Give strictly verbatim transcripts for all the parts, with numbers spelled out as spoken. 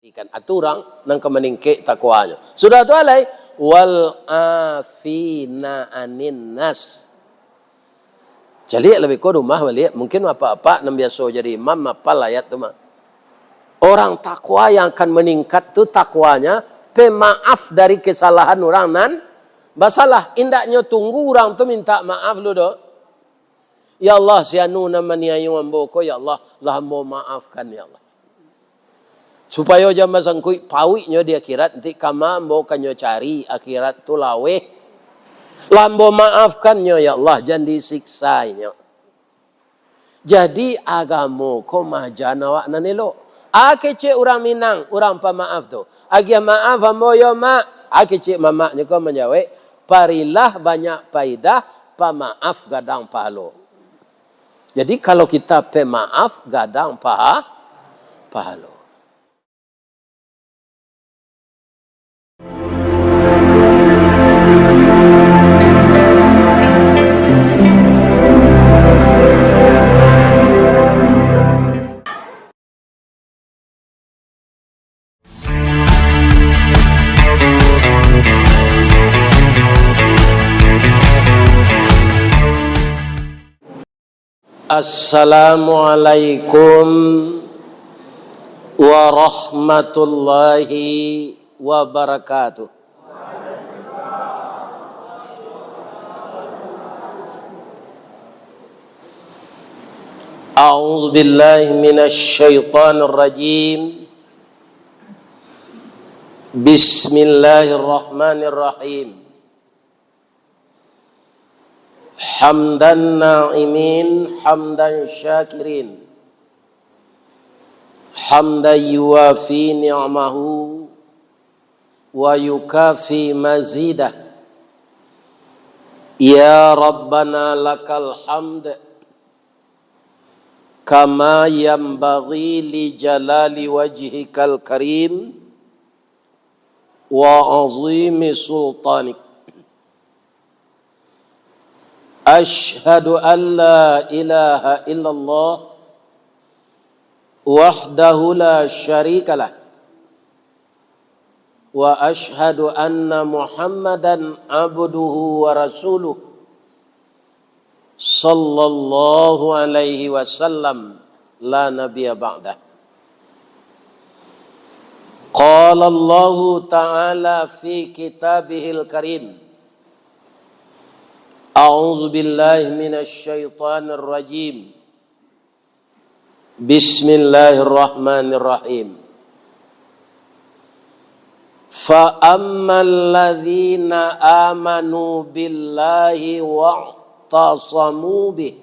Ikan atu urang nan ka maningkek takwanyo. Sudah tu alai, "Wal afina anin nas." Caliak labiah ko rumah baliak, mungkin apak-apak nan biaso jadi imam mapal ayat tu mah. Orang takwa yang akan maningkat tu takwanya pemaaf dari kesalahan urang nan basalah. Indaknyo tunggu urang tu mintak maaf lu doh. "Ya Allah, si anu nan maniayo ambo ko, ya Allah, lah ambo maafkan, ya Allah." Supayo jan basangkuik pauiknyo di akhirat, nanti kama ambo kanyo cari akhirat tu laweh. Lah ambo maafkannyo, ya Allah, jan disiksa inyo. Jadi, agamo ko maaja awak nan elok. A kecek urang Minang, urang pamaaf tu. "Agiah maaf ambo yo, Mak." A kecek mamaknyo ko manjawek, "Parilah banyak paidah, pamaaf gadang pahalo." Jadi, kalau kita pemaaf, gadang paha-, pahalo. Assalamualaikum warahmatullahi wabarakatuh. A'udzu billahi minasy syaithanir rajim. Bismillahirrahmanirrahim. Hamdan na'imin, hamdan syakirin, hamdan yuwafi ni'amahu wa yukafi mazidah. Ya Rabbana lakal hamd, kama yanbaghi li jalali wajhikal karim wa azimi sultanik. Asyhadu an la ilaha illallah wahdahu la syarikalah, wa asyhadu anna Muhammadan abduhu wa rasuluh, sallallahu alaihi wasallam, la nabiyya ba'dah. Qala Allahu ta'ala fi kitabihil karim, a'udzu billahi minasy syaithanir rajim. Bismillahirrahmanirrahim. Fa ammal ladzina amanu billahi wa'tasamu bih,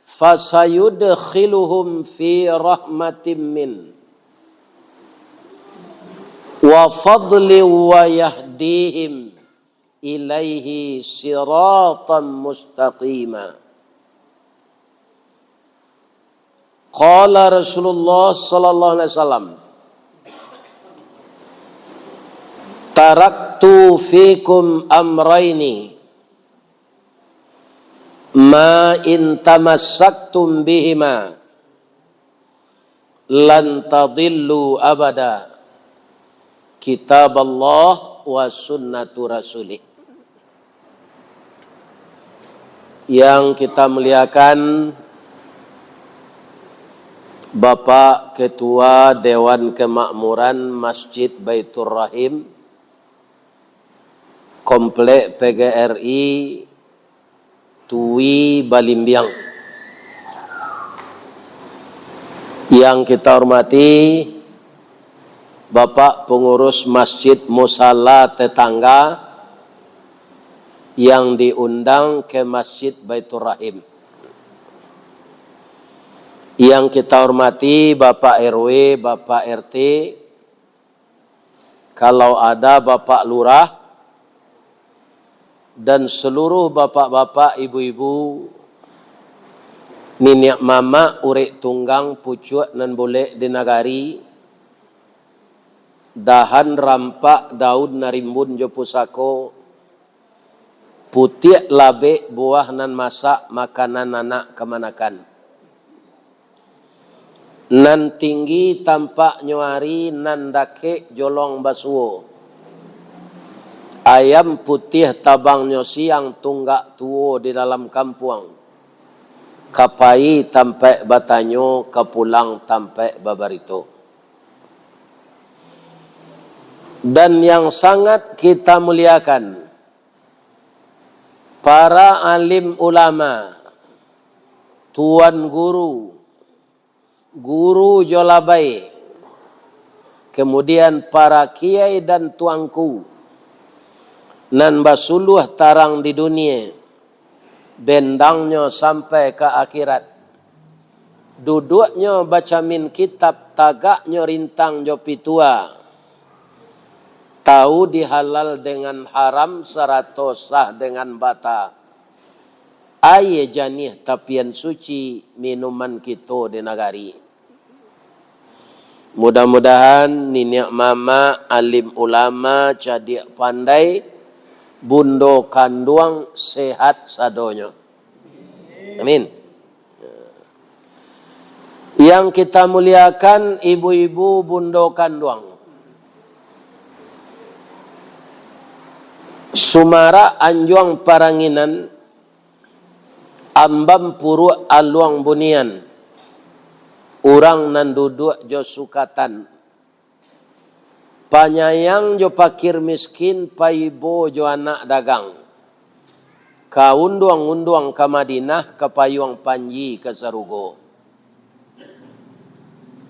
fasayudkhiluhum fi rahmatim min wa fadli wa yahdihim ilaihi siratan mustaqima. Qala Rasulullah sallallahu alaihi wasallam, "Taraktu fikum amraini, ma in tamassaktum bihima lan tadillu abada, kitaballah wa sunnatu rasulih." Yang kita muliakan Bapak Ketua Dewan Kemakmuran Masjid Baitur Rahim, Komplek P G R I Tui Balimbiang. Yang kita hormati Bapak Pengurus Masjid Musala Tetangga yang diundang ke Masjid Baiturrahim. Yang kita hormati Bapak R W, Bapak R T, kalau ada Bapak Lurah, dan seluruh bapak-bapak, ibu-ibu, niniak mamak, urek tunggang, pucuak nan bulek di nagari, dahan rampak, daun nan rimbun jo pusako, putiak labek, buah nan masak, makanan anak kamanakan. Nan tinggi tampaknyo ari, nan dakek jolong basuo. Ayam putiah tabangnyo siang, tunggak tuo di dalam kampuang. Ka pai tampaik batanyo, ka pulang tampaik babarito. Dan yang sangat kita muliakan, para alim ulama, tuan guru, guru jo labai, kemudian para kiai dan tuangku, nan basuluah tarang di dunie, bendangnyo sampai ka akhirat. Duduaknyo bacamin kitab, tagaknyo rintang jo pitua. Tahu di halal dengan haram, sarato sah dengan bata. Aia janiah tapian suci, minuman kito di nagari. Mudah-mudahan niniak mamak, alim ulama, cadiak pandai, bundo kanduang sehat sadonyo. Amin. Yang kita muliakan, ibu-ibu, bundo kanduang, sumarak anjuang paranginan, ambam puruak aluang bunian, urang nan duduak jo sukatan, panyayang jo pakir miskin, paibo jo anak dagang, ka unduang-unduang ka Madinah, ka payuang panji ka sarugo.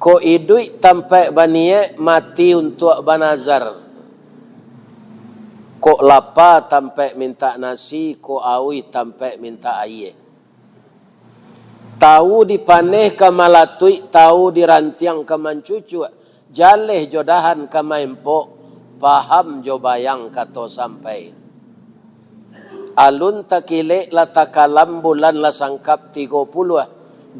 Kok iduik tampaik baniaik, mati untuak banazar. Kok lapa tampaik mintak nasi, kok auih tampaik mintak aia. Tawu dipaneh ka malatuik, tawu dirantiang ka mancucuak, jaleh jo dahan ka maempok, paham jo bayang kato sampai. Alun takilek lah takalam, bulan lah sangkap tigo puluah,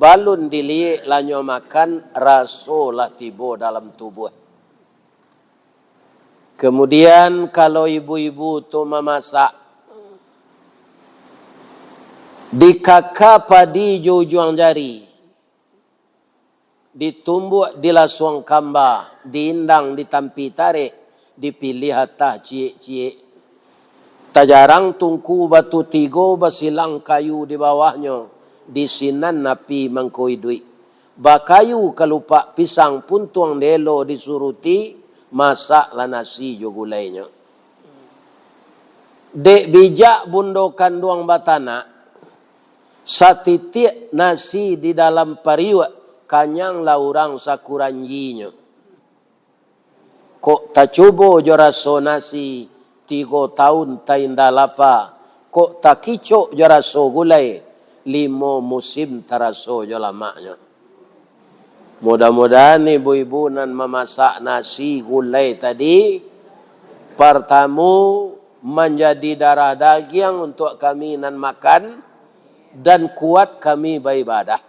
balun diliek lah nyo makan, raso lah tibo dalam tubuah. Kemudian, kalau ibu-ibu tu mamasak, dikaka padi jo ujuang jari, ditumbuak di lasuang kamba, diindang di tampi tareh, dipiliah atah ciek-ciek. Tajarang tungku batu tigo, basilang kayu di bawahnyo, di sinan api mangko iduik. Bakayu kalupak pisang, puntuang dielo disuruti, masaklah nasi jo gulainyo. Dek bijak bundo kanduang batanak, satitiak nasi di dalam pariuak, kanyanglah urang sakuranjinyo. Kok tacubo jo raso nasi, tigo taun tainda lapa. Kok takicok jo raso gulai, limo musim taraso jo lamaknyo. Mudah-mudahan ibu-ibu nan mamasak nasi gulai tadi, partamo, manjadi darah dagiang untuak kami nan makan, dan kuat kami baibadah.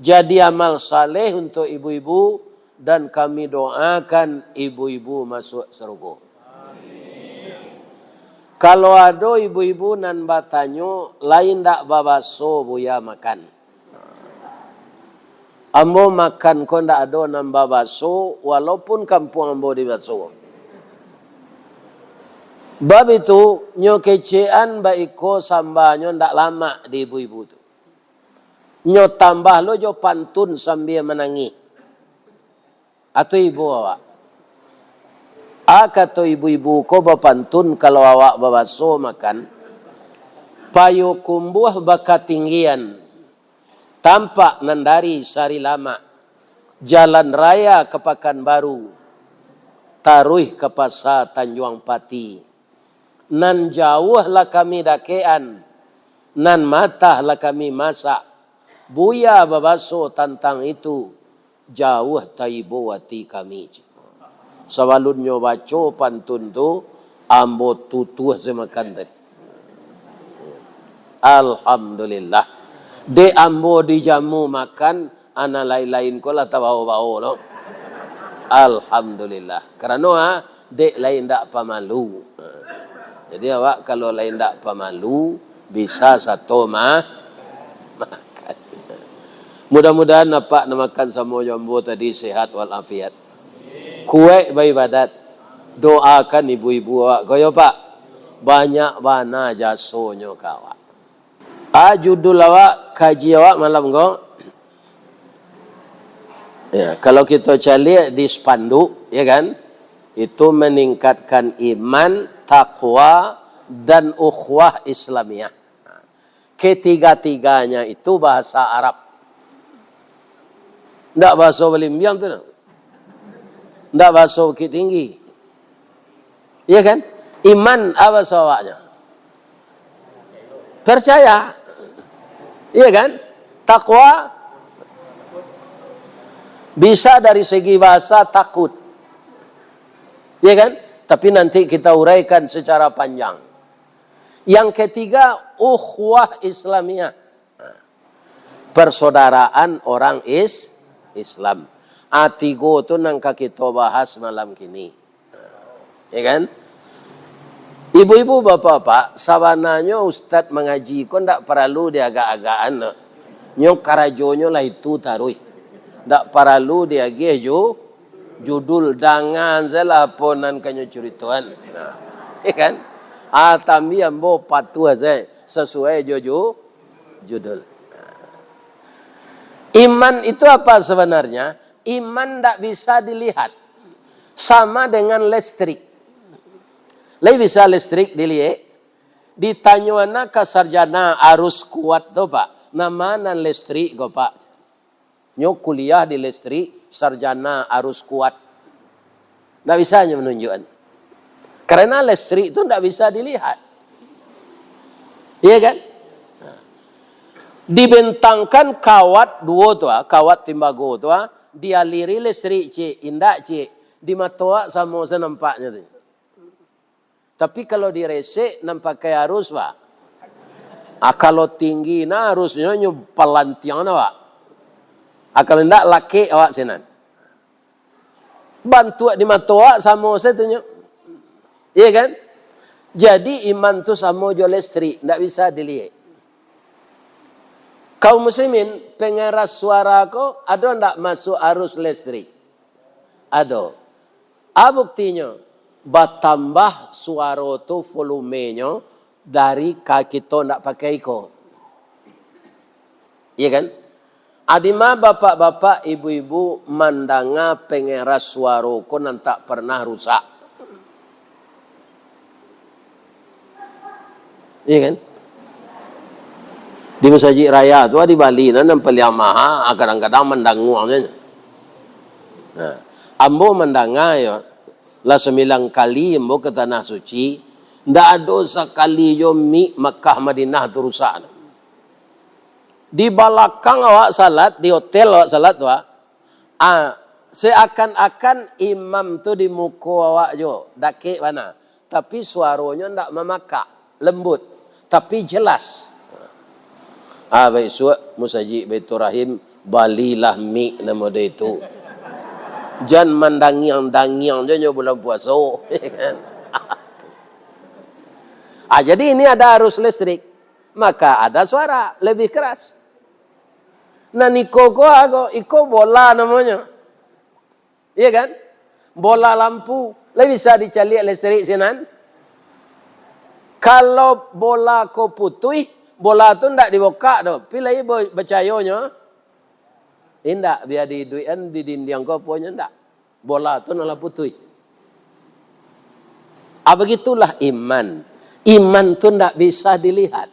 Jadi amal saleh untuak ibu-ibu, dan kami doakan ibu-ibu masuak sarugo. Kalau ado ibu-ibu nan batanyo, lai ndak babaso Buya makan? Ambo makan ko ndak ado nan babaso, walaupun kampuang ambo di baso. Bab itu, nyo kecekan baiko sambanyo ndak lamak di ibu-ibu tu. Nyo tambah lo jo pantun sambia manangih. Atau ibo awak? A, kato ibu-ibu ko bapantun, kalau awak babaso makan, Payokumbuah bakatinggian, tampak nan dari Sarilamak, jalan raya ka Pakanbaru, taruih ka Pasa Tanjuang Pati. Nan jauah lah kami dakekan, nan matah lah kami masak. Buya babaso tantang itu, jauah taibo ati kami. Sabalunnyo baco pantun tu, ambo tutuah se makan tadi. Alhamdulillah. Dek ambo dijamu makan, a nan lain-lain ko lah tabao-bao lo. Alhamdulillah. Karano, ah, dek lai ndak pamalu. Jadi, awak kalau lai ndak pamalu, bisa sato ma-, makan. Mudah-mudahan apak nan makan samo jo ambo tadi sehat walafiat. Kuaik baibadat. Doakan ibu-ibu awak ko yo, Pak. Banyak bana jasonyo ka awak. Ah, judul awak, kaji awak malam ko. Ya, kalau kito caliak di spanduk, ya kan? Itu meningkatkan iman, takwa, dan ukhuwah Islamiah. Ketiga-tiganya itu bahasa Arab. Ndak bahaso Balimbiang tu, nah. Ndak bahaso Bukittinggi. Iya kan? Iman apa bahasa awaknyo? Percaya. Iya kan? Takwa bisa dari segi bahasa takut. Iya kan? Tapi nanti kita uraikan secara panjang. Yang ketiga, ukhuwah Islamiah. Persaudaraan orang is-, Islam. Ah, tigo tu nan ka kito bahas malam kini. Ya kan? Ibu-ibu, bapak-bapak, sabananyo ustaz mangaji ko ndak paralu diagak-agakan, no. Nyo karajonyo lah itu taruih. Ndak paralu diagiah ju-, judul, dangan sajolah apo nan kanyo curitoan. Nah, ya kan? Ah, tapi ambo patuah sajo, sasuai jo ju-, judul. Iman itu apa sebenarnya? Iman ndak bisa dilihat. Sama dengan listrik. Lai bisa listrik diliek? Ditanyo anak ka sarjana arus kuat tu, Pak. Nama nan listrik ko, Pak? Nyo kuliah di listrik, sarjana arus kuat. Ndak bisa nyo manunjuakan. Karena listrik tu ndak bisa dilihat. Iya kan? Dibentangkan kawat duo tu, ah, kawat timbago tu, ah, dialiri listrik, cik, indak, cik. Di mato awak samo se nampaknyo tu. Tapi kalau diresek, nan pakai arus, Pak. Ah, kalau tinggi nah arusnyo nyo palantiang nah, Pak. Ah, kalau indak, lakek awak sinan. Bantuak di mato awak samo se tu nyo. Iya kan? Jadi iman tu samo jo listrik, ndak bisa diliek. Kaum muslimin, pengeras suara ko ado ndak masuk arus listrik? Ado. A buktinyo, batambah suaro tu volumenyo dari ka kito ndak pakai iko. Iya kan? Adima bapak-bapak, ibu-ibu mandanga pengeras suaro ko nan tak pernah rusak? Iya kan? Di masajik raya tu, di Bali, nan, nan paliang maha, kadang-kadang mandanguang sajo. Nah, ambo mandanga yo, lah sambilan kali ambo ka Tanah Suci, ndak ado sakali jo mik Makkah Madinah tu rusak. Di balakang awak salat, di hotel awak salat tu, ah, ah, seakan-akan imam tu di muko awak jo, dakek bana. Tapi suaronyo ndak mamakak, lembut, tapi jelas. Ah, baisuak Musajik Baiturahim, balilah mik nan model itu. Jan mandangiang-dangiang jo nyo bulan puaso. Ah, jadi ini ada arus listrik, maka ada suara lebih keras. Nan iko ko ago, iko bola namonyo. Iya kan? Bola lampu. Lai bisa dicaliak listrik sinan? Kalau bola ko putuih, bola tu ndak dibukak doh. Pi lai bo-, bacayonyo? Indak, bia diiduikan di dindiang ko aponyo ndak. Bola tu nan lah putuih. Ah, begitulah iman. Iman tu ndak bisa dilihat.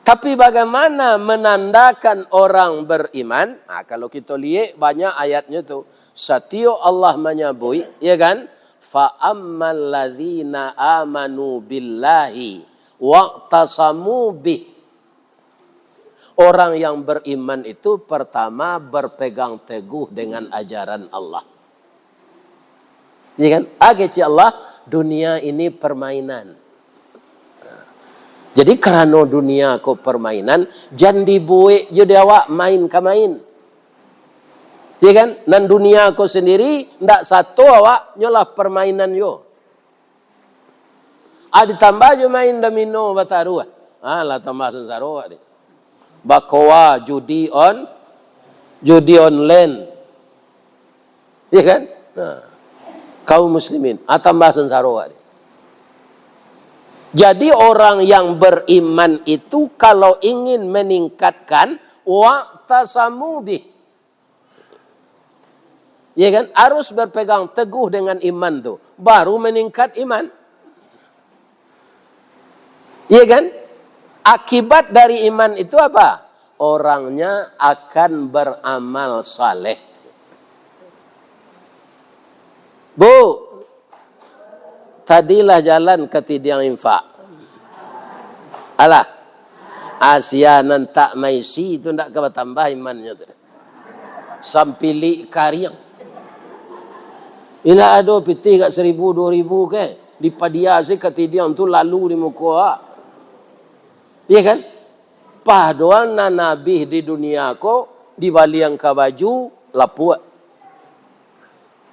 Tapi bagaimana menandakan orang beriman? Ah, kalau kito liek banyak ayatnyo tu. Satiok Allah manyabuik, ya kan? "Fa ammal ladzina amanu billahi wa'tasamu bih." Orang yang beriman itu pertama berpegang teguh dengan ajaran Allah. Ya kan? Ah, kecek Allah, dunia ini permainan. Jadi, karano dunia ko permainan, jan dibuek jo di awak main ka main. Ya kan? Nan dunia ko sendiri, ndak sato awak, nyo lah permainan yo. Ah, ditambah jo main domino bataruah. Ah, lah tambah sansaro awak ni. Bakoa judi on, judi online. Ya kan? Nah, kaum muslimin, ah, tambah sansaro awak ni. Jadi orang yang beriman itu kalau ingin meningkatkan, wa'tasamu bih. Ya kan? Harus berpegang teguh dengan iman tu, baru meningkat iman. Ya kan? Akibat dari iman itu apa? Orangnya akan beramal saleh. Bu, tadilah jalan ka Tidiang Infak. Alah, asia nan tak maisi tu ndak ka batambah imannyo tu. Sampilik kariang. Indak ado pitih gak saribu, duo ribu ke, dipadia se ka Tidiang tu lalu di muko awak. Iya kan? Padohal nan abih di dunia ko, dibaliang ka baju, lapuak.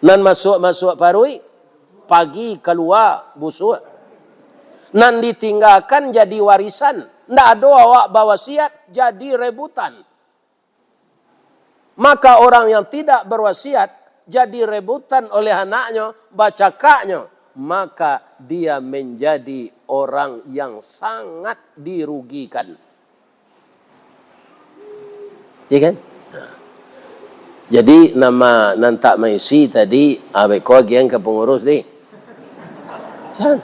Nan masuak-masuak paruik, pagi kalua, busuak. Nan ditinggakan jadi warisan, ndak ado awak bawasiat, jadi rebutan. Maka orang yang tidak berwasiat, jadi rebutan oleh anaknyo, bacakaknyo, maka dia menjadi orang yang sangat dirugikan. Iya kan? Jadi, nama nan tak maisi tadi, ah, beko agian ka pangurus ni. Kan?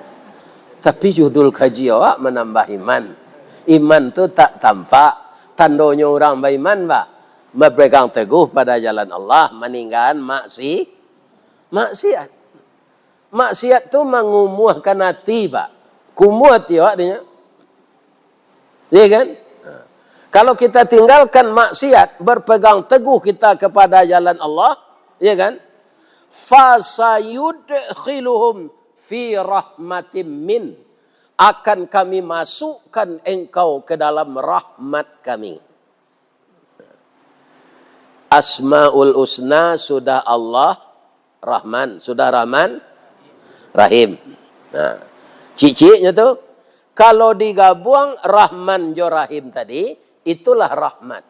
Tapi judul kaji awak manambah iman. Iman tu tak tampak. Tandonyo urang baiman, Pak, bapegang teguh pada jalan Allah, maninggaan maksi-, maksiat. Maksiat tu mangumuahkan ati, Pak. Kumuah ati awak dinyo. Iya kan? Kalau kita tinggalkan maksiat, berpegang teguh kita kepada jalan Allah, iya kan? Fasayudkhiluhum fi rahmatim min. Akan Kami masukkan engkau ke dalam rahmat Kami. Asmaul Husna sudah Allah, Rahman, sudah Rahman, Rahim. Nah, cik-ciknyo tu, kalau digabuang Rahman jo Rahim tadi, itulah rahmat.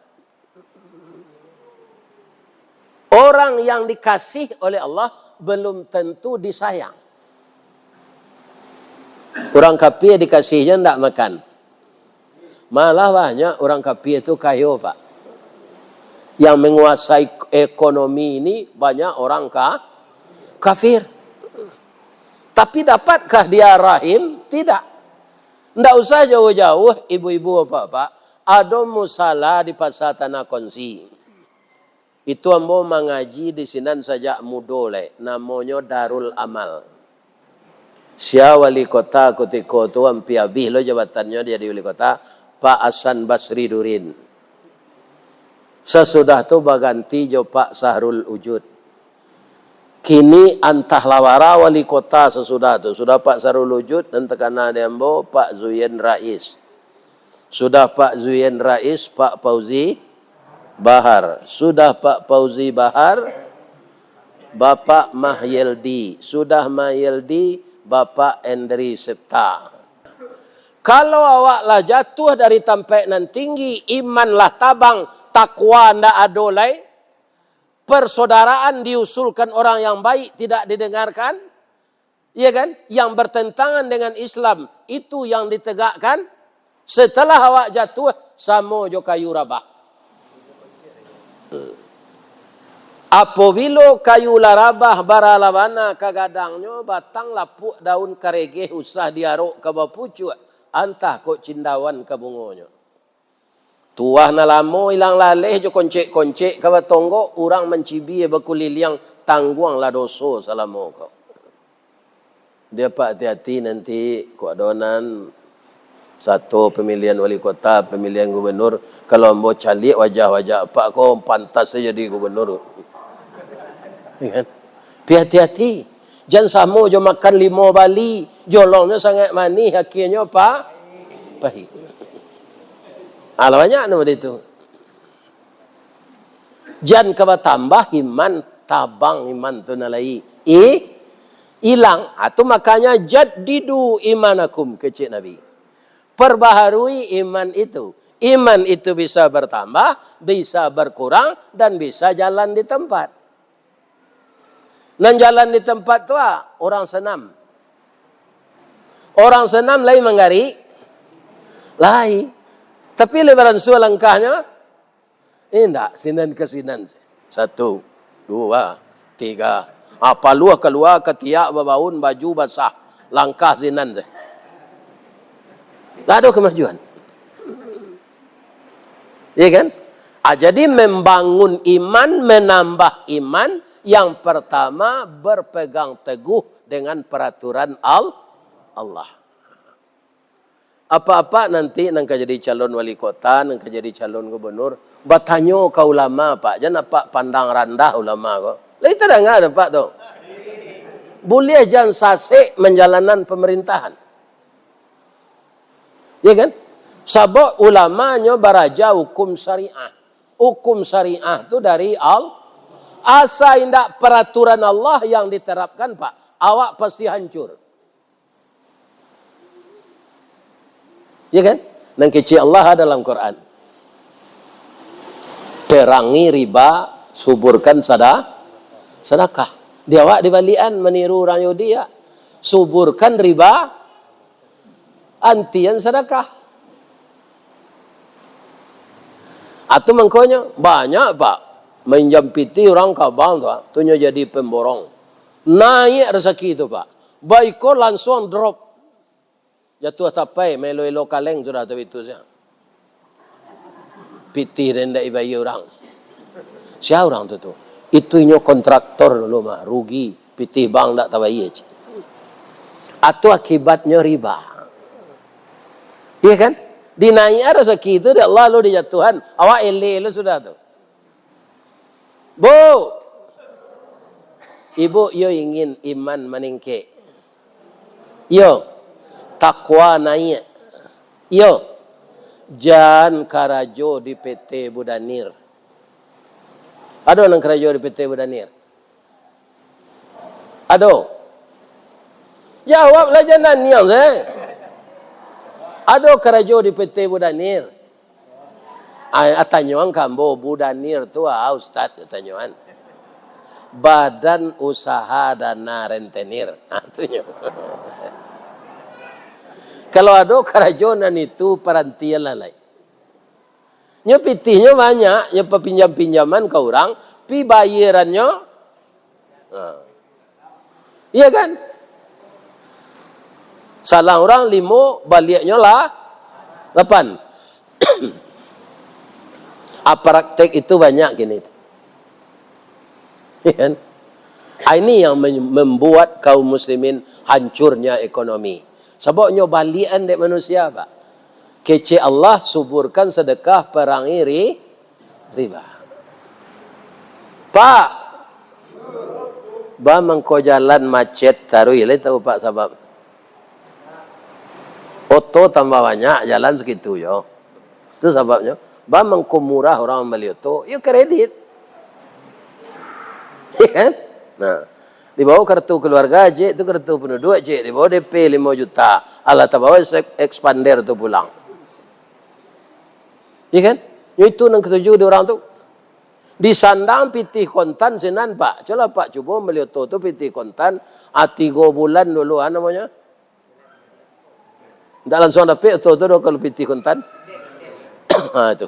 Orang yang dikasih oleh Allah belum tentu disayang. Urang kapia dikasih je ndak makan. Malah banyak urang kapia tu kayo, Pak. Yang menguasai ekonomi ini banyak orang ka-, kafir. Tapi dapatkah dia rahim? Tidak. Ndak usah jauh-jauh, ibu-ibu, bapak-bapak. Ado musala di Pasar Tanah Kongsi. Itu ambo mangaji di sinan sajak mudo lai, namonyo Darul Amal. Sia wali kota kutiko tu, ampia abih lo jabatannyo jadi wali kota, Pak Hasan Basri Durin. Sasudah tu baganti jo Pak Sahrul Wujud. Kini antah lah bara wali kota sasudah tu. Sudah Pak Sahrul Wujud, nan takana di ambo, Pak Zuyen Rais. Sudah Pak Zuyen Rais, Pak Fauzi Bahar. Sudah Pak Fauzi Bahar, Bapak Mahyeldi. Sudah Mahyeldi, Bapak Endri Septa. Kalau awak lah jatuah dari tampaik nan tinggi, iman lah tabang, takwa ndak ado lai, persaudaraan diusulkan orang yang baik tidak didengarkan, iya kan? Yang bertentangan dengan Islam, itu yang ditegakkan. Setelah awak jatuah, samo jo kayu rabah. Hmm. Apobilo kayu lah rabah, bara lah bana ka gadangnyo, batang lapuak, daun karegeh, usah diarok ka bapucuak, antah kok cindawan ka bungonyo. Tuah nan lamo ilang laleh jo koncek-koncek ka batonggok, urang mancibia bakuliliang, tangguanglah doso salamo ko. Dia, Pak, hati-hati nanti, kok ado nan sato pamilihan wali kota, pamilihan gubernur, kalau ambo caliak wajah-wajah Apak ko, pantas sajo jadi gubernur. Ya kan? Pi hati-hati. Jan samo jo makan limo bali, jolongnyo sangaik manih, akhianyo pa-, pahik. Alah, banyak nan baitu. Jan ka batambah iman, tabang iman tu nan lai. I-, ilang. Atu makanya, "Jaddidu imanakum," kecek Nabi. Perbaharui iman itu. Iman itu bisa bertambah, bisa berkurang, dan bisa jalan di tempat. Nan jalan di tempat tu, ah, urang senam. Urang senam lai manggari, lai. Tapi lai baransua langkahnyo, indak, sinan ka sinan. Satu, dua, tiga. Ah, paluah kalua, katiak babaun, baju basah. Langkah sinan se. Ndak ado kamajuan. Ya kan? Ah, jadi membangun iman, menambah iman, yang pertama berpegang teguh dengan peraturan Al-, Allah. Apa-apa nanti nan ka jadi calon wali kota, nan ka jadi calon gubernur, batanyo ka ulama, Pak. Jan apak pandang randah ulama ko. Lai tadanga dek apak tu. Buliah jan sasek manjalanan pamarintahan. Ya kan? Sabab ulamanyo baraja hukum syariah. Hukum syariah tu dari Al-, asa indak peraturan Allah yang diterapkan, Pak, awak pasti hancur. Ya kan? Nan kecek Allah dalam Quran. Perangi riba, suburkan sada-, sadakah. Di awak dibalian maniru urang Yahudi, ya. Suburkan riba, antian sadakah. Atu mangkonyo, banyak, Pak, minjam pitih urang ka bank tu, ah, tu nyo jadi pemborong. Naiak rasaki tu, Pak. Baiko langsuang drop. Jatuah tapai, maelo-elo kaleng sudah tu itu sia. Pitih den ndak dibayia urang. Sia urang tu tu? Itu inyo kontraktor dulu mah, rugi. Pitih bank ndak tabayia, cik. Atu akibatnyo riba. Iya kan? Dinaiak rasaki tu dek Allah, lo dijatuahan. Awak eleh lo sudah tu. Bu, ibu yo ingin iman maningkek? Yo. Takwa naiak? Yo. Jan karajo di P T Budanir. Ado nan karajo di P T Budanir? Ado? Jawablah, jan naniang se. Ado karajo di P T Budanir? Ah, tanyoan ka ambo, Budanir tu, ah, Ustaz, tanyoan. Badan Usaha Dana Rentenir. Ah, tu nyo. Kalau ado karajo nan itu, parantianlah lai. Nyo pitihnyo banyak, nyo papinjam-pinjaman ka urang, pi bayierannyo, ha. Iya kan? Salang urang limo, baliaknyo lah lapan. Ah, praktek itu banyak kini. Iya kan? Ah, ini yang men-, membuat kaum muslimin hancurnya ekonomi. Sabab nyo baliakan dek manusia, Pak. Kecek Allah, suburkan sedekah, perangi ri-, riba. Pak, ba mangko jalan macet taruih, lai tahu, Pak, sabab? Oto tambah banyak, jalan sakitu jo. Tu sababnyo. Ba mangko murah urang mambali oto, yo kredit. Iya kan? Nah, dibawa kartu keluarga, cek, tu kartu penduduk, cek, dibawa D P limo juta. Alah, tabawa se-, expander tu pulang. Iya kan? Yo itu nan katuju di urang tu. Disandang pitih kontan sinan, Pak. Cubolah Pak cubo mambali oto tu pitih kontan, ah, tigo bulan dulu, ah, namonyo. Ndak lansuang dapek oto tu doh, kalau pitih kontan. Ha, tu.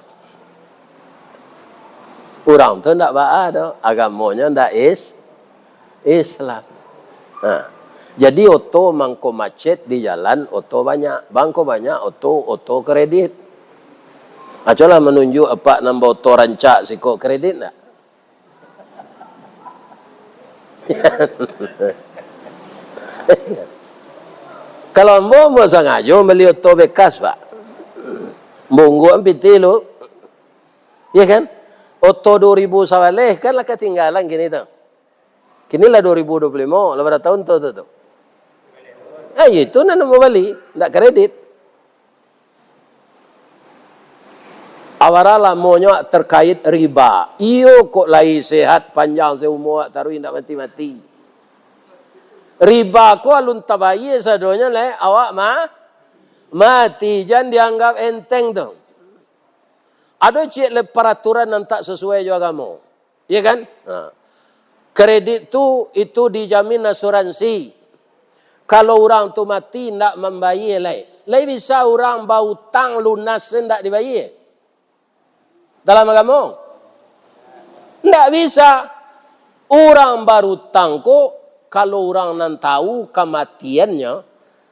Urang tu ndak baa doh, agamonyo ndak is-, Islam. Ha. Jadi, oto mangko macet di jalan, oto banyak. Bangko banyak oto, oto kredit. Acolah manunjuk apak nan baoto rancak siko, kredit ndak? Kalau ambo, ambo sangajo mambali oto bekas, Pak. Ambo ungguak pitih lu. Iya kan? Oto duo ribu sabaleh kan lah katinggalan kini tu. Kini lah duo ribu duo puluah limo, lah bara taun tu, tu, tu. Ah, iyo itu nan ambo bali, ndak kredit. Awara lamonyo terkait riba. Iyo kok lai sehat panjang seumur taruih indak mati-mati. Riba ko alun tabayia sadonyo lai awak ma-, mati. Jan dianggap enteng tu. Ado ciek lai paraturan nan tak sasuai jo agamo. Iya kan? Ha. Kredit tu, itu dijamin asuransi. Kalau urang tu mati, ndak mambayie lai. Lai bisa urang bautang lunas se ndak dibayie? Dalam agamo? Ndak bisa. Urang barutang ko, kalau urang nan tahu kamatiannyo,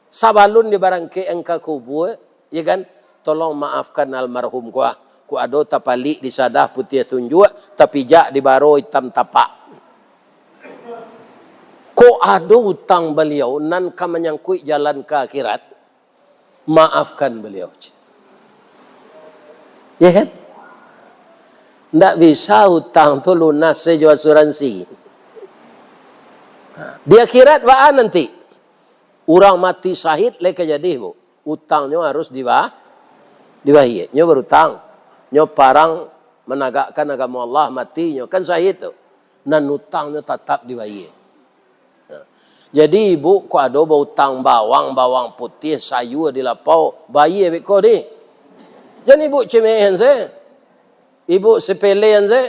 sabalun dibarangkek-an ka kubua, ya kan, tolong maafkan almarhum ko, ah. Kok ado tapalik di sadah putiah tunjuak, tapijak di baro itam tapak. Kok ado utang baliau nan ka manyangkuik jalan ka akhirat, maafkan baliau. Ya kan? Ndak bisa utang tu lunas se jo asuransi. Di akhirat baa nanti? Urang mati syahid lai ka jadi, Bu. Utangnyo harus diba-, dibayie. Nyo barutang. Nyo parang managakkan agamo Allah, mati nyo. Kan syahid tu. Nan utangnyo tatap dibayie. Nah, jadi ibu kok ado bautang bawang, bawang putiah, sayua di lapau, bayie beko di. Jan ibu cemeehan se. Ibu sepelean se.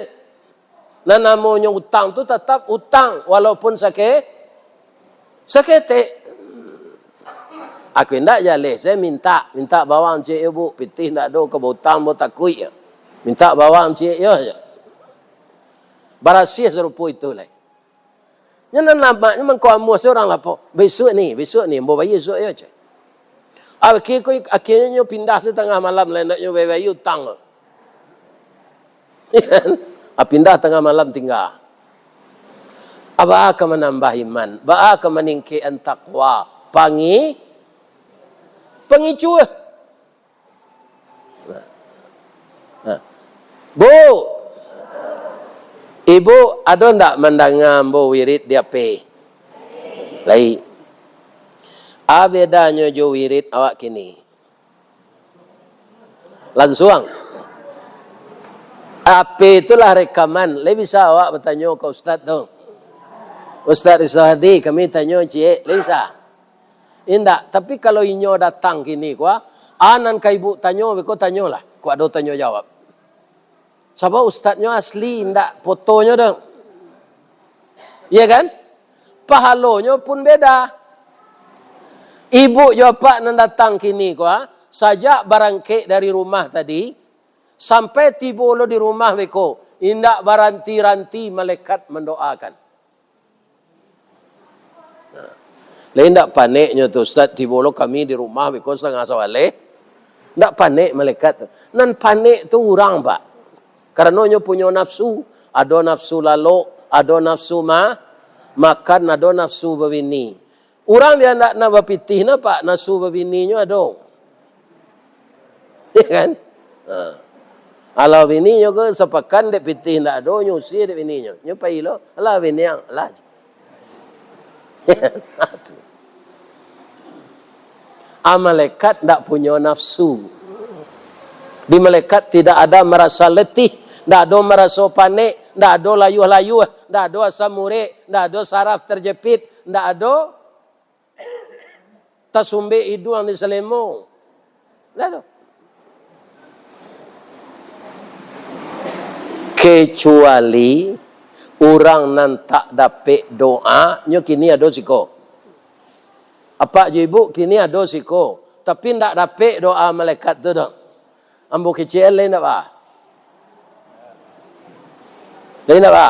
Nan namonyo utang tu tatap utang, walaupun sake-, saketek. Aku indak jaleh se mintak, mintak bawang ciek yo, Bu, pitih ndak ado, ka bautang, Bu, takuik yo. Mintak bawang ciek yo, yo. Barasiah sarupo itu lai. Nyo nan lamaknyo mangko amuah se urang lapau. Bisuak ni, bisuak ni, ambo bayie bisuak yo, ceh. Akhia ko, akhianyo nyo pindah se tangah malam, lai ndak nyo bayie-bayie utang. Ah, pindah tangah malam tingga. Ah, baa ka manambah iman, baa ka maningkekan takwa, pangi-, pangicuah. Nah. Nah. Bu, ibu ado ndak mandanga ambo wirid di H P? Lai. A bedanyo jo wirid awak kini? Lansuang. H P tu lah rekaman. Lai bisa awak batanyo ka ustaz tu? Ustaz Rizal Hadi, kami tanyo ciek. Lai bisa? Indak, tapi kalau inyo datang kini ko, ah, a nan ka ibu tanyo, beko tanyolah, kok ado tanyo jawab. Sabab ustaznyo asli, indak fotonyo doh. Iya kan? Pahalonyo pun beda. Ibu jo apak nan datang kini ko, ah, sajak barangkek dari rumah tadi, sampai tibo lo di rumah beko, indak baranti-ranti malaikat mandoakan. Lai indak paneknyo tu, Ustaz, tibo lo kami di rumah beko satangah sabaleh. Indak panek malaikat tu. Nan panek tu urang, Pak. Karano nyo punyo nafsu. Ado nafsu lalok, ado nafsu ma-, makan, ado nafsu babini. Urang bia ndak nak bapitih, nah, Pak, nafsu babininyo ado. Iya kan? Ha. Alah bininyo ko sapakan dek pitih ndak ado, nyo usie dek bininyo. Nyo pai lo, "Alah bini ang, alah." Ah, malaikat ndak punyo nafsu. Di malaikat tidak ada merasa letih, ndak ado meraso panek, ndak ado layuah-layuah, ndak ado asam urek, ndak ado saraf terjepit, ndak ado tasumbek iduang di salemo. Ndak ado. Kecuali urang nan tak dapek doa, nyo kini ado siko. Apak jo ibu kini ado siko, tapi ndak dapek doa malaikat tu doh. Ambo kecek lai ndak ba? Lai ndak ba?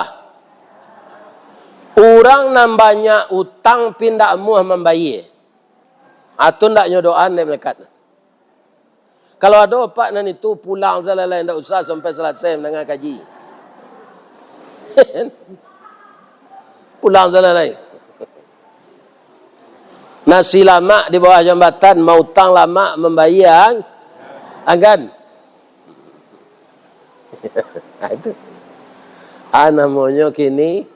Urang nan banyak utang pi ndak amuah mambayie. Atau ndak nyo doaan dek malaikat. Kalau ado apak nan itu, pulang salalai, ndak usah sampai salasai mandanga kaji. Pulang salalai. Nasi lamak di bawah jambatan, mautang lamak mambayie ang-, anggan. Ah, itu. Ah, namonyo kini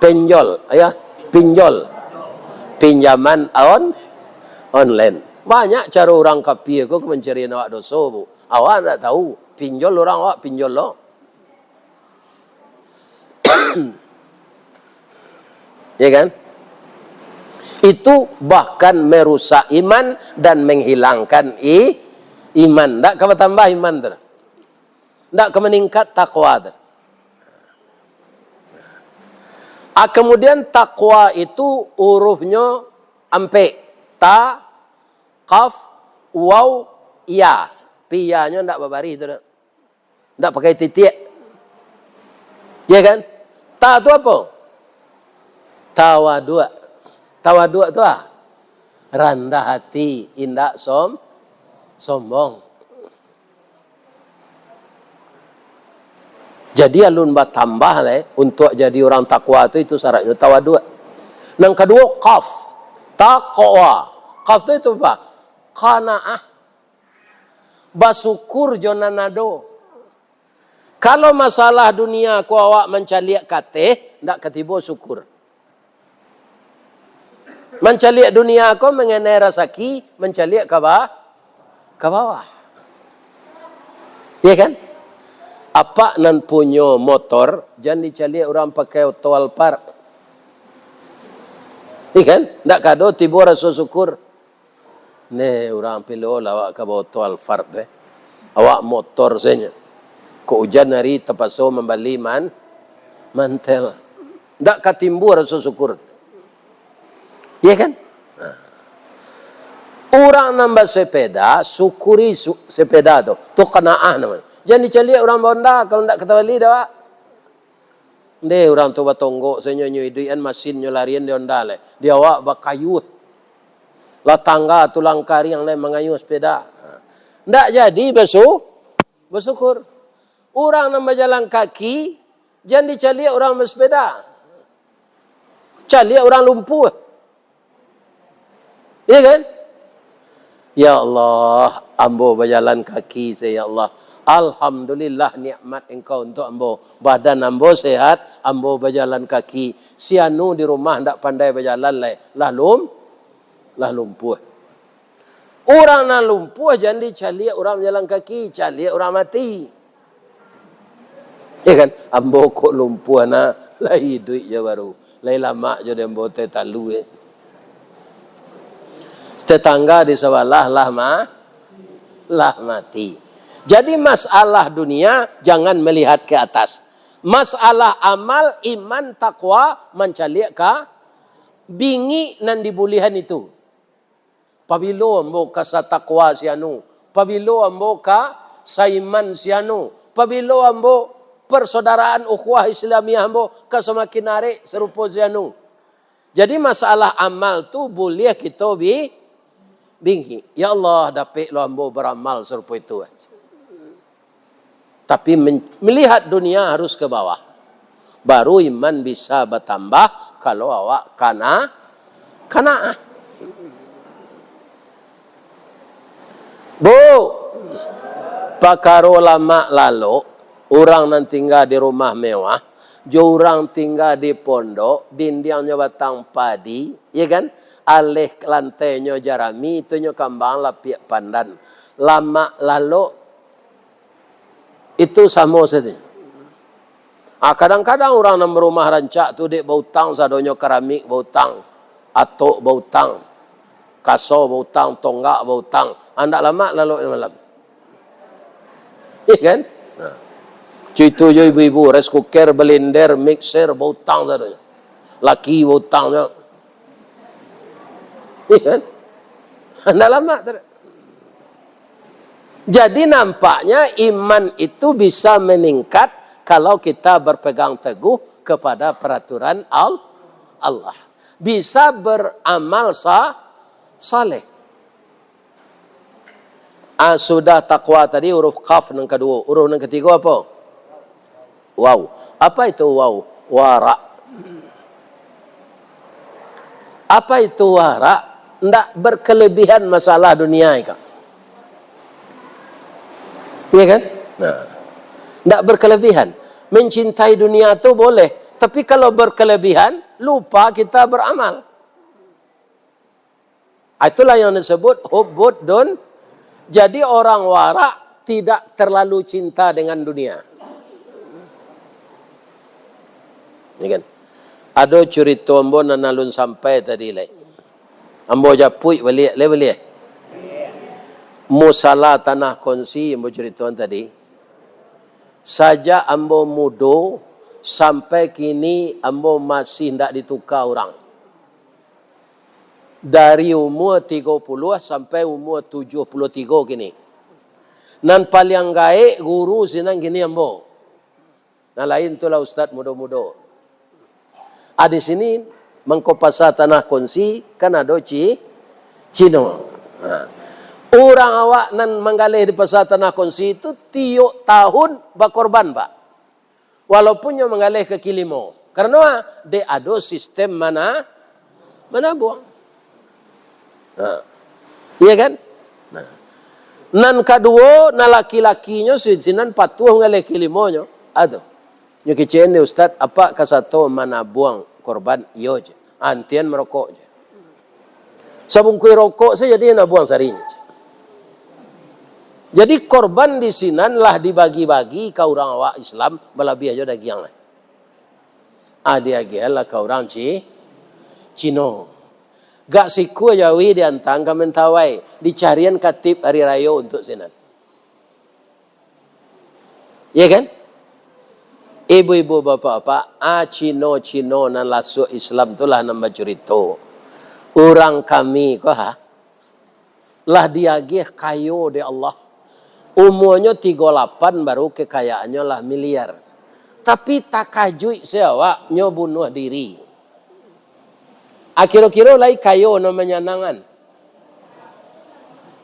penjol, ya, pinjol. Pinjaman on-, online. Banyak caro urang kapia ko mancari awak doso, Bu. Awak ndak tahu. Pinjol urang, awak pinjol lo. Ya kan? Itu bahkan merusak iman dan menghilangkan i-, iman. Ndak ka batambah iman tu. Ndak ka maningkat takwa tu. Ah, kemudian takwa itu hurufnyo ampek. Ta, kaf, wau, ya. Pi yanyo ndak babaris tu doh. Ndak pakai titiak. Ya kan? Ta tu apo? Tawaduak. Tawaduak tu ah, randah hati, indak som-, sombong. Jadi alun batambah lai, untuak jadi urang takwa tu itu syaratnyo tawaduak. Nan kaduo, kaf. Taqwa. Kaf tu itu apo? Qanaah. Basukur jo nan ado. Kalau masalah dunia ko awak mancaliak kateh, ndak ka tibo syukur. Mancaliak dunia ko manganai rasaki, mancaliak ka ba-, ka bawah. Iya kan? Apak nan punyo motor, jan dicaliak urang pakai oto Alphard. Iya kan? Ndak ka ado tibo raso syukur. Neh, urang pilo lah awak ka baoto Alphard teh. Awak motor sajo. Kok ujan hari tapaso mambali man-, mantel. Ndak ka timbua raso syukur. Iya kan? Nah. Urang nan basepeda, syukuri su-, sepeda tu. Tu qanaah namonyo. Jan dicaliak urang bahonda, kalau ndak ka tabali dek awak. Ndeh, urang tu batonggok, sanyo nyo iduik kan, masinnyo larian di honda lai. Di awak bakayu. Lah tangga tulang kariang lai mangayuh sepeda. Ndak jadi basu-, basyukur. Urang nan bajalan kaki, jan dicaliak urang basepeda. Caliak urang lumpuah. Iya kan? Ya Allah, ambo bajalan kaki se, ya Allah. Alhamdulillah, nikmat Engkau untuk ambo. Badan ambo sehat, ambo bajalan kaki. Si anu di rumah ndak pandai bajalan lai, lah lum-, lah lumpuah. Urang nan lumpuah jan dicaliak urang bajalan kaki, caliak urang mati. Ya kan? Ambo kok lumpuah nah, lah iduik jo baru. Lai lamak jo di ambo teh talu, eh. Tetangga di sabalah lah ma-, lah mati. Jadi masalah dunia jangan melihat ke atas. Masalah amal, iman, takwa, mancaliak ka bingik nan dibulihan itu. Pabilo ambo ka satakwa si anu? Pabilo ambo ka saiman si anu? Pabilo ambo persaudaraan ukhuwah Islamiah ambo ka samakin arek sarupo si anu? Jadi masalah amal tu buliah kito bi-, bingik. Ya Allah, dapek lo ambo baramal sarupo itu. Tapi men-, melihat dunia harus ke bawah. Baru iman bisa batambah kalau awak kana-, kanaah. Bu, pakaro lamak lalok, urang nan tingga di rumah mewah, jo urang tingga di pondok, dindiangnyo batang padi, ya kan? Aleh lantainyo jarami, itunyo kambang lapiak pandan. Lamak lalok, itu samo sajo. Ah, kadang-kadang urang nan barumah rancak tu, dek bautang sadonyo, karamik bautang, atok bautang, kaso bautang, tonggak bautang. Andak lamak lalok malam. Iya kan? Nah. Cuitu jo ibu-ibu, rice cooker, blender, mixer, bautang sadonyo. Laki bautang jo. Iya kan? Andak lamak tu. Jadi, nampaknya iman itu bisa meningkat kalau kita berpegang teguh kepada peraturan Al-, Allah. Bisa beramal sa-, saleh. Ah, sudah takwa tadi, huruf kaf nan kaduo. Huruf nan katigo apo? Waw. Apa itu waw? Warak. Apa itu warak? Ndak berkelebihan masalah dunia iko. Iya kan? Nah. Ndak berkelebihan. Mencintai dunia tu boleh, tapi kalau berkelebihan, lupa kita beramal. Itulah yang disebut hubbud dun-, jadi orang warak tidak terlalu cinta dengan dunia. Ya kan? Ado curito ambo nan alun sampai tadi lai. Ambo japuik baliak, lai baliak. Musala tanah kongsi ambo curitoan tadi. Sajak ambo mudo, sampai kini ambo masih ndak dituka urang. Dari umua tigo puluah sampai umua tujuah puluah tigo kini. Nan paliang gaek guru sinan kini ambo. Nan lain tu lah ustad mudo-mudo. Ah, di sini, mangko Pasa Tanah Kunsi, kan ado Ci-, Cino. Ha. Urang awak nan manggaleh di Pasa Tanah Kunsi tu tiok tahun bakorban, Pak. Walaupun nyo manggaleh kaki limo. Karano, ah, dek ado sistem mana-, manabuang. Ha. Iya kan? Nah. Nan kaduo, nan laki-lakinyo si-, sinan patuah manggaleh kaki limonyo. Ado. Nyo kecek ni, "Ustad, apak ka sato manabuang korban?" "Iyo," je. "Antian marokok," je. Sabungkuih rokok sajo jadi nabuang sari. Jadi korban di sinan lah dibagi-bagi ka urang awak Islam, balabiah jo dagiang. Ah, diagiahan lah ka urang Ci-, Cino. Gak sikua jawi diantang ka Mentawai, dicarian katib hari rayo untuk sinan. Iya kan? Ibu-ibu, bapak-bapak, ah, Cino-Cino nan lasuak Islam tu lah nan bacurito. Urang kami ko, ha, lah diagiah kayo dek Allah. Umuanyo tigo lapan baru kekayaannyo lah miliar. Tapi takajuik se awak, nyo bunuah diri. Ah, kiro-kiro lai kayo nan manyanangan?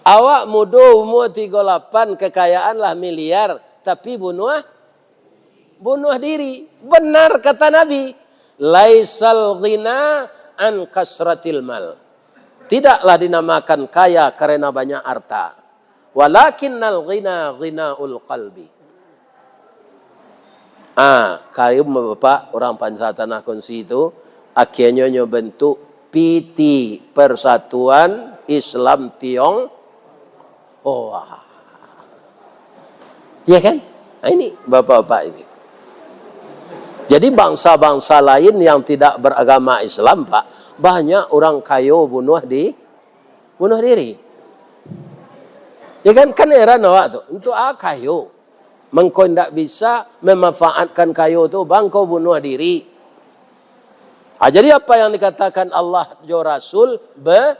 Awak mudo umua tigo lapan, kekayaan lah miliar, tapi bunuah, bunuah diri. Benar kata Nabi, "Laisal ghina an kasratil mal." Tidaklah dinamakan kaya karena banyak harta. "Walakinnal ghina ghinaul qalbi." Ah, kaum bapak urang Pasa Tanah Kunsi tu, akhirnyo nyo bentuk P T, Persatuan Islam Tionghoa. Iya kan? Nah, ini bapak-bapak ini. Jadi bangsa-bangsa lain yang tidak beragama Islam, Pak, banyak urang kayo bunuah di, bunuh diri. Ya kan? Kan heran awak tu. Untuk a kayo? Mangko indak bisa memanfaatkan kayo tu, mangko bunuh diri. Ah, jadi apa yang dikatakan Allah jo Rasul be-,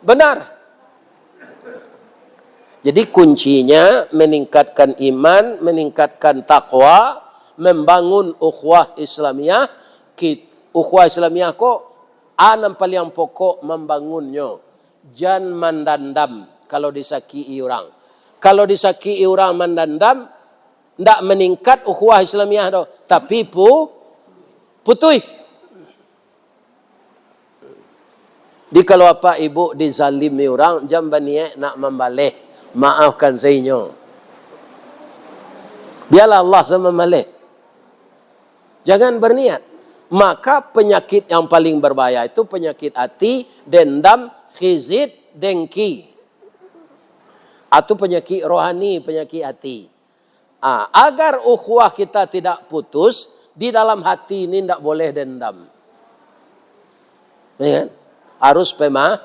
benar. Jadi kuncinya meningkatkan iman, meningkatkan takwa, membangun ukhuwah Islamiyah. Kit-, ukhuwah Islamiyah ko, a nan paliang pokok mambangunnyo. Jan mandandam kalau disakiki urang. Kalau disakiki urang mandandam, ndak maningkat ukhuwah Islamiyah doh, tapi pu-, putuih. Di kalau apak ibuk dizalimi urang, jan baniaik nak mambaleh, maafkan sainyo. Biarlah Allah sa mambaleh. Jangan berniat. Maka penyakit yang paling berbahaya itu penyakit hati, dendam, hizid, dengki. Atau penyakit rohani, penyakit hati. Ah, agar ukhuwah kita tidak putus, di dalam hati ini ndak boleh dendam. Ya kan? Harus pema-,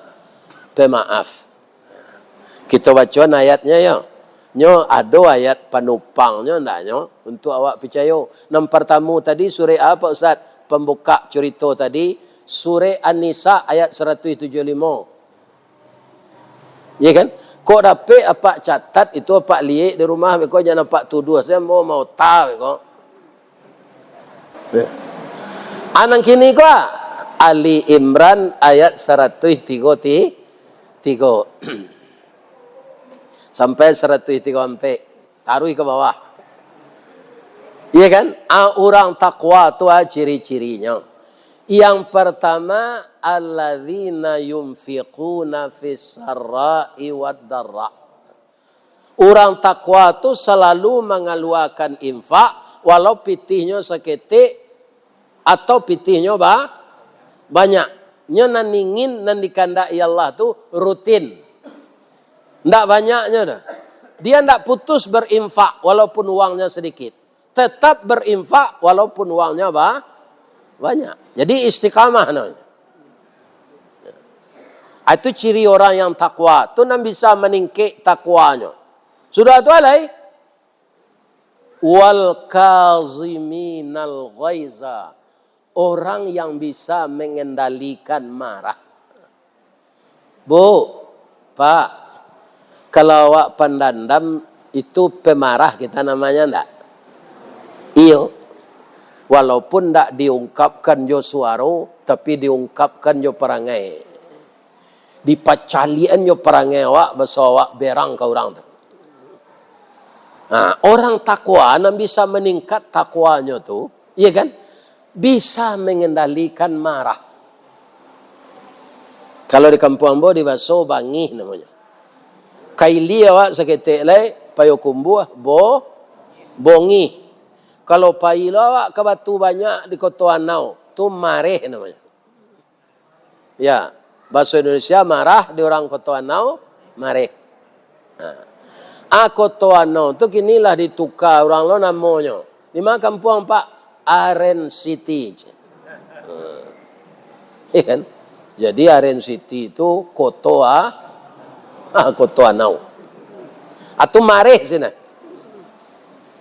pemaaf. Kito bacoan ayatnyo, yo. Nyo ado ayat panupangnyo ndaknyo untuk awak picayo. Nan partamo tadi surek a, Pak Ustaz? Pambukak curito tadi, surek An-Nisa ayat saratuih tujuah limo. Iya kan? Kok dapek apak catat itu, apak liek di rumah, beko jan apak tuduah sajo, ambo maota beko. Ya. A nan kini ko, Ali Imran ayat saratuih tigo ti-, tigo. Sampai saratuih tigo ampek. Taruih ka bawah. Iya kan? A, urang takwa tu a ciri-cirinyo. Yang pertama, alladzina yunfiquna fis sarra'i wad darra. Urang takwa tu salalu mangaluakan infak, walau pitihnyo saketek atau pitihnyo ba-, banyak. Nyo nan ingin, nan dikandaki Allah tu rutin. Ndak banyaknyo doh. Dia ndak putus berinfak walaupun uangnya sedikit. Tetap berinfak walaupun uangnya ba-, banyak. Jadi istiqamah namanya. Ah, itu ciri orang yang takwa. Tu nan bisa maningkek takwanyo. Sudah tu alai, Wal kaziminal ghaiza, orang yang bisa mengendalikan marah. Bu, Pak, kalau awak pandandam, itu pemarah kita namanya ndak? Iyo. Walaupun ndak diungkapkan jo suaro, tapi diungkapkan jo parangai. Dipacaliakan jo parangai awak, baso awak berang ka urang tu. Nah, orang takwa nan bisa maningkat takwanyo tu, iya kan? Bisa mengendalikan marah. Kalau di kampuang ambo, di baso bangih namonyo. Kaili awak saketek lai, payo kumbuah, bo-, bongih. Kalau pai lo awak ka Batu Banyak di Koto Anau, tu mareh namonyo. Ya, baso Indonesia marah, di urang Koto Anau, mareh. Nah. Ah, Koto Anau tu kini lah dituka urang lo namonyo. Di ma kampuang, Pak? Aren City. Hmm. Iya kan? Jadi Aren City tu Koto A-, ah, Koto Anau. Atau mareh sinan.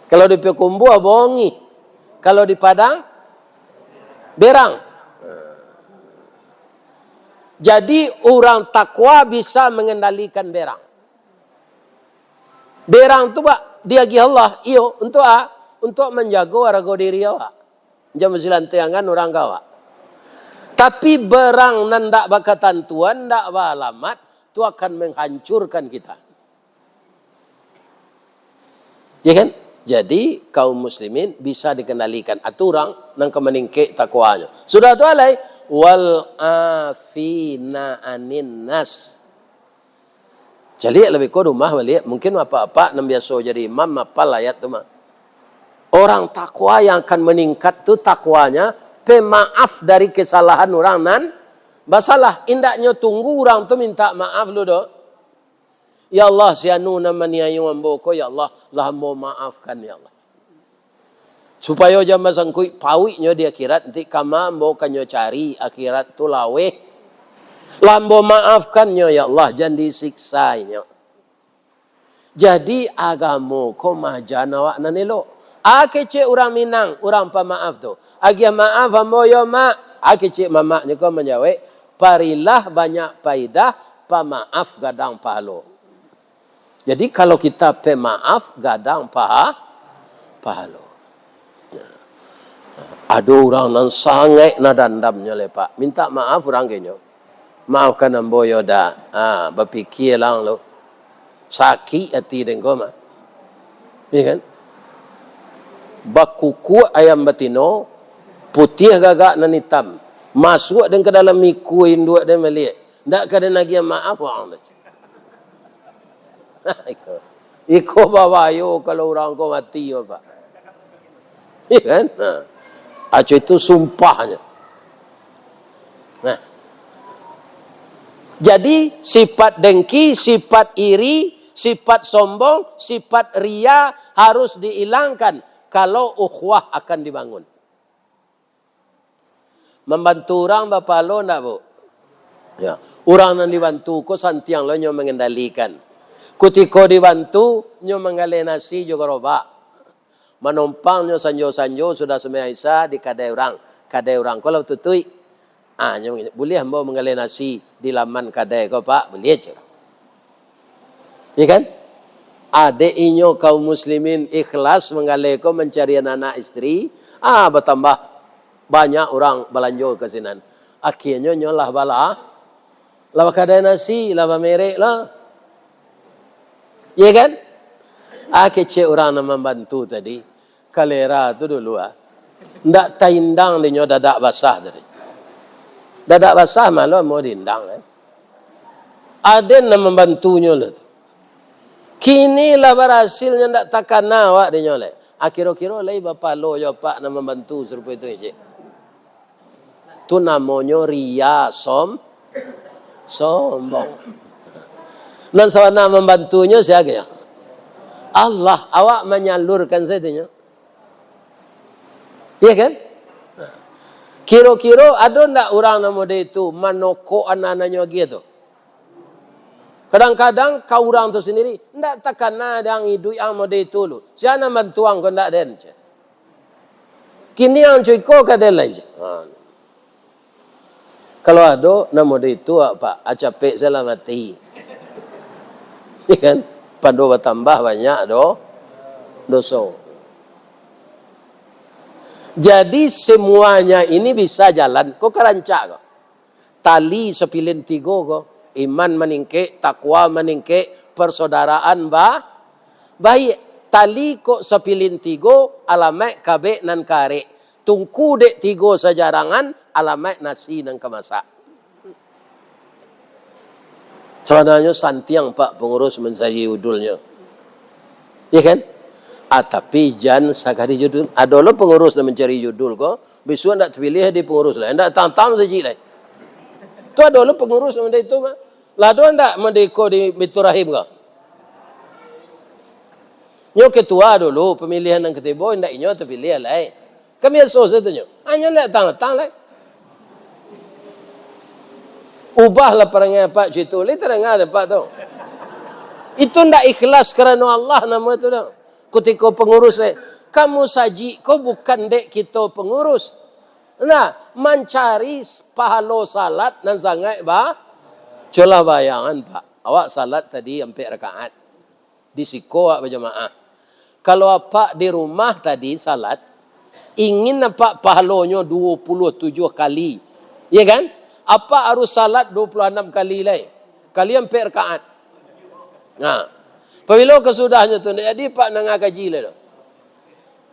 Kalau di Payakumbuah, bongih. Kalau di Padang, berang. Jadi, urang takwa bisa mangendalikan berang. Berang tu, Pak, diagiah Allah, iyo, untuak a-, untuak manjago arago diri awak. Jan basilantiangan urang ka awak. Tapi, berang nan ndak bakatantuan, ndak baalamat, tu akan menghancurkan kita. Ya kan? Jadi, kaum muslimin bisa dikendalikan. Atu urang nan ka maningkek takwanyo. Sudah tu alai, "Wal afina anin nas." Caliak labiah ko rumah baliak. Mungkin apak-apak nan biaso jadi imam, mapal ayat tu mah. Orang takwa yang akan meningkat tu takwanya, pemaaf dari kesalahan urang nan basalah. Indaknyo tunggu urang tu minta maaf lu doh. "Ya Allah, si anu nan maniayo ambo ko, ya Allah, lah ambo maafkan, ya Allah. Supayo jan basangkuik pauiknyo di akhirat, nanti kama ambo kanyo cari, akhirat tu laweh. Lah ambo maafkannyo, ya Allah, jan disiksa inyo." Jadi, agamo ko maajan awak nan elok. A kecek urang Minang, urang pamaaf tu. "Agiah maaf ambo yo, Mak." A kecek mamaknyo ko manjawek, "Parilah banyak paidah, pamaaf gadang pahalo." Jadi, kalau kita pemaaf, gadang paha-, pahalo. Ado urang nan sangaik na dandamnyo lai, Pak. Minta maaf urang ka inyo. "Maafkan ambo yo, Da. Ah, bapikia lang lo. Sakik ati den ko mah." Iya kan? Bakukuak ayam batino, putiah gagak nan itam. Masuak den ka dalam ikua induak den baliak. Ndak ka den agiah maaf, wang tu. Iko, iko babayo kalau urang ko mati, Pak. Iya kan? Nah. Aco itu sumpahnyo. Nah. Jadi, sifat dengki, sifat iri, sifat sombong, sifat ria harus diilangkan kalau ukhuwah akan dibangun. Mambantu urang bapahalo ndak, Bu? Ya. Urang nan dibantu ko santiang lo nyo mangendalikan. Kutiko dibantu, nyo manggaleh nasi jo garobak. Manompang nyo sanjo-sanjo sudah sumbayang Isya di kadai urang. Kadai urang ko lah batutuik. Ah, nyo mangecek, "Buliah ambo manggaleh nasi di laman kadai ko, Pak?" "Buliah," cek. Ya kan? Adek inyo kaum muslimin ikhlas manggaleh ko mancari anak isteri, ah, batambah banyak urang balanjo ka sinan. Akhianyo nyo lah bala, lah bakadai nasi, lah bamerek lah. Ya kan? Ah, kecek urang nan mambantu tadi. Kalera tu dulu, ah. Ndak taindang dinyo dadak basah tadi. Dadak basah malah mau diindang, eh. Aden nan mambantunyo lah tu. Kini lah barasil nyo ndak takana awak dinyo leh. Ah, kiro-kiro lai bapalo jo apak nan mambantu sarupo itu, cek. Tu namonyo ria, som-, sombong. Nan sabana mambantunyo sia? Allah, awak manyalurkan sajo nyo. Iya kan? Kiro-kiro ado ndak urang nan model itu manokok anak-anaknyo agiah tu? Kadang-kadang ka urang tu sandiri, ndak takana dek ang iduik ang mode itu lu. Sia nan bantu ang ko ndak den, cek. Kini ang cuko ka den lai, cek. Ha. Kalau ado nan mode itu, Pak, acapek salah mati. Ya kan? Pado batambah banyak do-, doso. Jadi, semuanya ini bisa jalan. Ko ka rancak ko. Tali sapilin tigo ko, iman maningkek, takwa maningkek, persaudaraan ba-, baik. Tali kok sapilin tigo, alamaik kabek nan karek. Tungku dek tigo sajarangan, alamaik nasi nan ka masak. Sabananyo santiang, Pak, pangurus mancari judulnyo. Iya kan? Ah, tapi jan sakali judul. Ado lo pangurus nan mancari judul ko, bisuak ndak tapiliah di pangurus lai, ndak tantang saji lai. Tu ado lo pangurus nan model itu, Pak. Lah ado ndak model iko di Baiturrahim ko? Nyo ketua dulu, pamilihan nan katibo, indak inyo tapiliah lai. Kan biaso sajo nyo. Hanyo ndak datang-datang lai. Ubahlah parangai Apak cito, lai tadanga dek Apak tu. Itu ndak ikhlas karano Allah namo itu tu. Kutiko pangurus lai, ka musajik ko bukan dek kito pangurus. Nah, mancari pahalo salat nan sangaik ba-, cubolah bayangan, Pak. Awak salat tadi ampek rakaat. Di siko awak bajamaah. Kalau Apak di rumah tadi salat, ingin Apak pahalonyo dua puluh tujuh kali. Iya kan? Apak harus salat dua puluh anam kali lai. Kali ampek rakaat. Nah, pabilo kasudahnyo tu, ndak jadi Apak nanga kaji lai tu.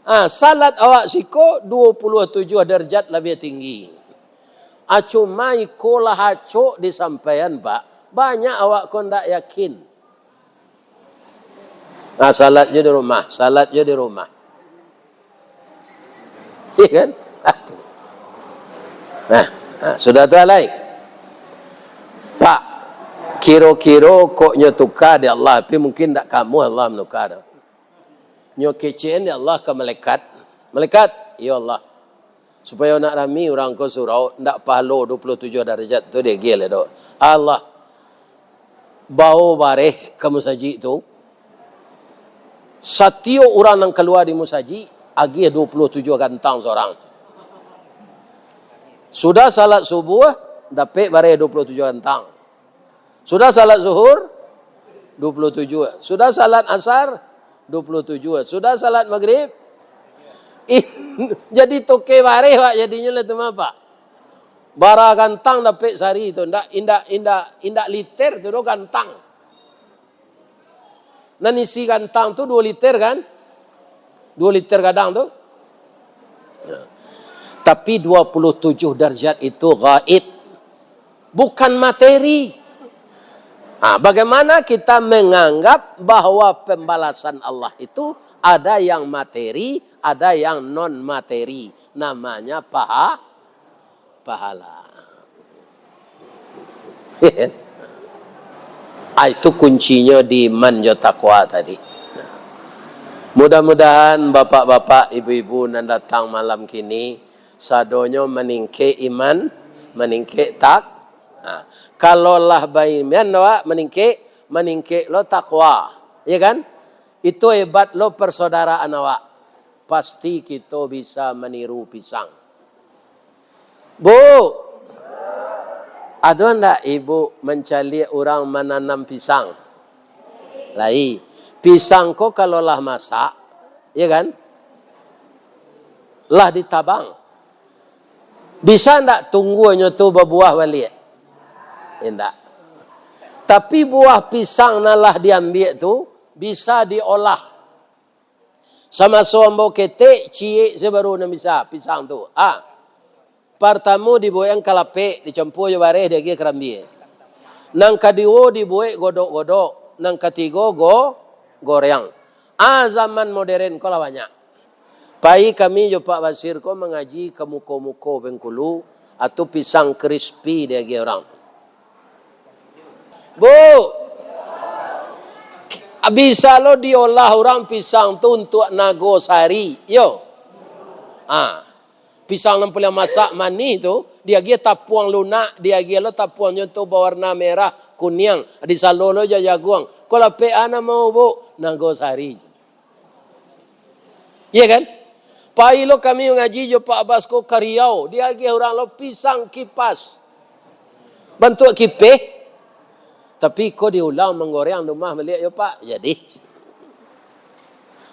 Ah, salat awak siko dua puluh tujuh darajat labiah tinggi. Ah, cuma iko lah acok disampaian, Pak. Banyak awak ko ndak yakin. Ah, salat jo di rumah, salat jo di rumah. Iya kan? Ah, tu. Nah, nah, sudah tu alai. Pak, kiro-kiro kok nyo tuka di Allah, tapi mungkin ndak kamu Allah manuka doh. Nyo kecekan dek Allah ka malaikat. "Malaikat, iyo Allah, supayo nak rami urang ko surau, ndak pahalo dua puluh tujuh darajat tu diagiah lai doh. Allah, bao bareh ka musajik tu, satiok urang nan kalua di musajik, agiah dua puluh tujuh gantang surang. Sudah salat subuah, dapek bareh dua puluh tujuh gantang." Sudah salat zuhur, dua puluh tujuh. Sudah salat asar, dua puluh tujuh. Sudah salat magrib, ih, jadi toke bareh, Pak, jadinyo lah tu mah, Pak. Bara gantang dapek sari tu, indak, indak, indak, indak liter tu doh gantang. Nan isi gantang tu dua liter kan? Dua liter gadang tu. Ya. Tapi dua puluh tujuh darajat itu gaib. Bukan materi. Ah, bagaimana kita menganggap bahwa pembalasan Allah itu ada yang materi, ada yang non materi? Namanya paha-, pahala. Ah, itu kuncinyo di iman jo takwa tadi. Mudah-mudahan bapak-bapak, ibu-ibu nan datang malam kini, sadonyo maningkek iman, maningkek tak-, nah, kalau lah baiman awak maningkek, maningkek lo takwa. Iya kan? Itu hebat lo persaudaraan awak. Pasti kito bisa maniru pisang. Bu, ado ndak ibu mancaliak urang mananam pisang? Lai. Pisang ko kalau lah masak, ya kan? Lah ditabang. Bisa ndak tungguanyo tu babuah baliak? Indak. Tapi buah pisang nan lah diambiak tu bisa diolah. Samaso ambo ketek, ciek se baru nan bisa pisang tu. Ah. Partamo dibuek kalapek, dicampua jo bareh, diagiah karambia. Nan kaduo dibuek godok-godok, nan katigo go-, goreng. Ah, zaman moderen ko lah banyak. Pai kami jo Pak Basir ko mangaji ka muko-muko Bengkulu, atu pisang krispi diagiah urang. Bu, bisa lo diolah urang pisang tu untuak nago sari, yo. Ah, pisang nan paliang masak manih tu, diagiah tapuang lunak, diagiah lo tapuangnyo tu bawarna merah, Kuniang, di Salo lo jo Jaguang. Ko lapek a namo, Bu? Nagosari. Iya kan? Pai lo kami mangaji jo Pak Bas ko ka Riau, diagiah urang lo pisang kipas. Bantuak kipeh. Tapi ko diulang manggoreang di rumah baliak yo, Pak. Jadi,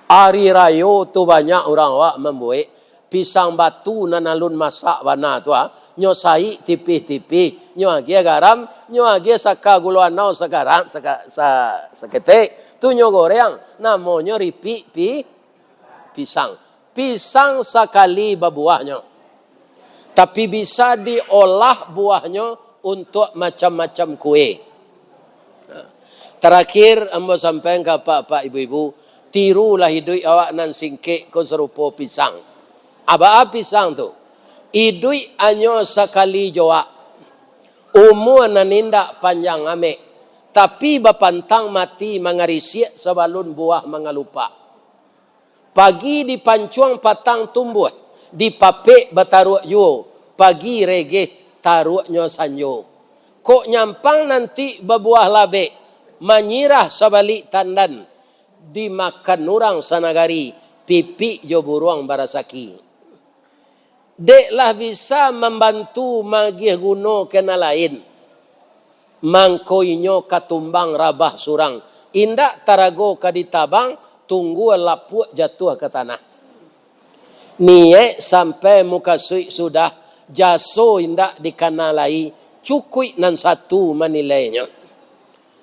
ari rayo tu banyak urang awak mambuek pisang batu nan alun masak bana tu, ah. Nyo saik tipih-tipih, nyo agiah garam, nyo agiah saka gulo anau sagarak, saka-, sa-, saketek. Tu nyo goreang, namonyo ripik pi-, pisang. Pisang sakali babuahnyo, tapi bisa diolah buahnyo untuak macam-macam kue. Tarakhir, ambo sampaian ka apak-apak, ibu-ibu, tirulah iduik awak nan singkek ko sarupo pisang. A baa pisang tu? Iduik anyo sakali jo wak, umua nan indak panjang amek, tapi bapantang mati mangarisiak sabalun buah mangalupak. Pagi dipancuang patang tumbuah, dipapek bataruak juo, pagi regeh taruaknyo sanjo. Kok nyampang nanti babuah labek, manyirah sabalik tandan, dimakan urang sanagari, pipik jo buruang barasaki. Dek lah bisa mambantu magiah guno ka nan lain, mangko inyo ka tumbang rabah surang, indak tarago ka ditabang, tunggua lapuak jatuah ka tanah. Niaik sampai mukasuik sudah, jaso indak dikana lai, cukuik nan satu manilainyo.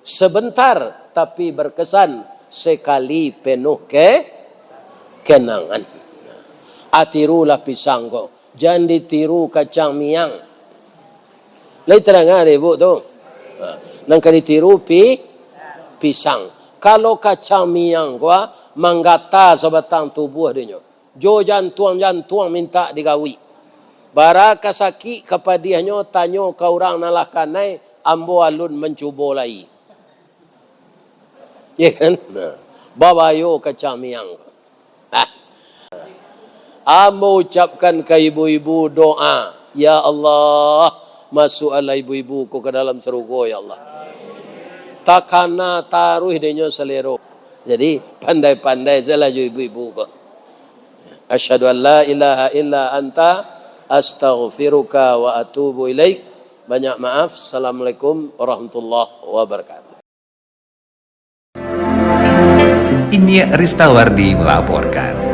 Sebentar, tapi berkesan, sekali penuh ke-, kenangan. A, tirulah pisang ko. Jan ditiru kacang miang. Lai tadanga dek ibu tu? Ha, nan ka ditiru pi-, pisang. Kalau kacang miang ko, ah, manggata sabatang tubuah dinyo. Jo jantuang-jantuang mintak digawik. Bara ka sakik ka padiahnyo, tanyo ka urang nan lah kanai, ambo alun mancubo lai. Iya kan? Nah, babayo kacang miang. Ah. Ambo ucapkan ka ibu-ibu doa, "Ya Allah, masuakkanlah ibu-ibu ko ka dalam sarugo, ya Allah." Takana taruih dinyo salero. Jadi, pandai-pandai sajolah jo ibu-ibu ko. Asyhadu an la ilaha illa anta, astaghfiruka wa atubu ilaik. Banyak maaf. Assalamualaikum warahmatullahi wabarakatuh. Inyiak Ristawardi melaporkan.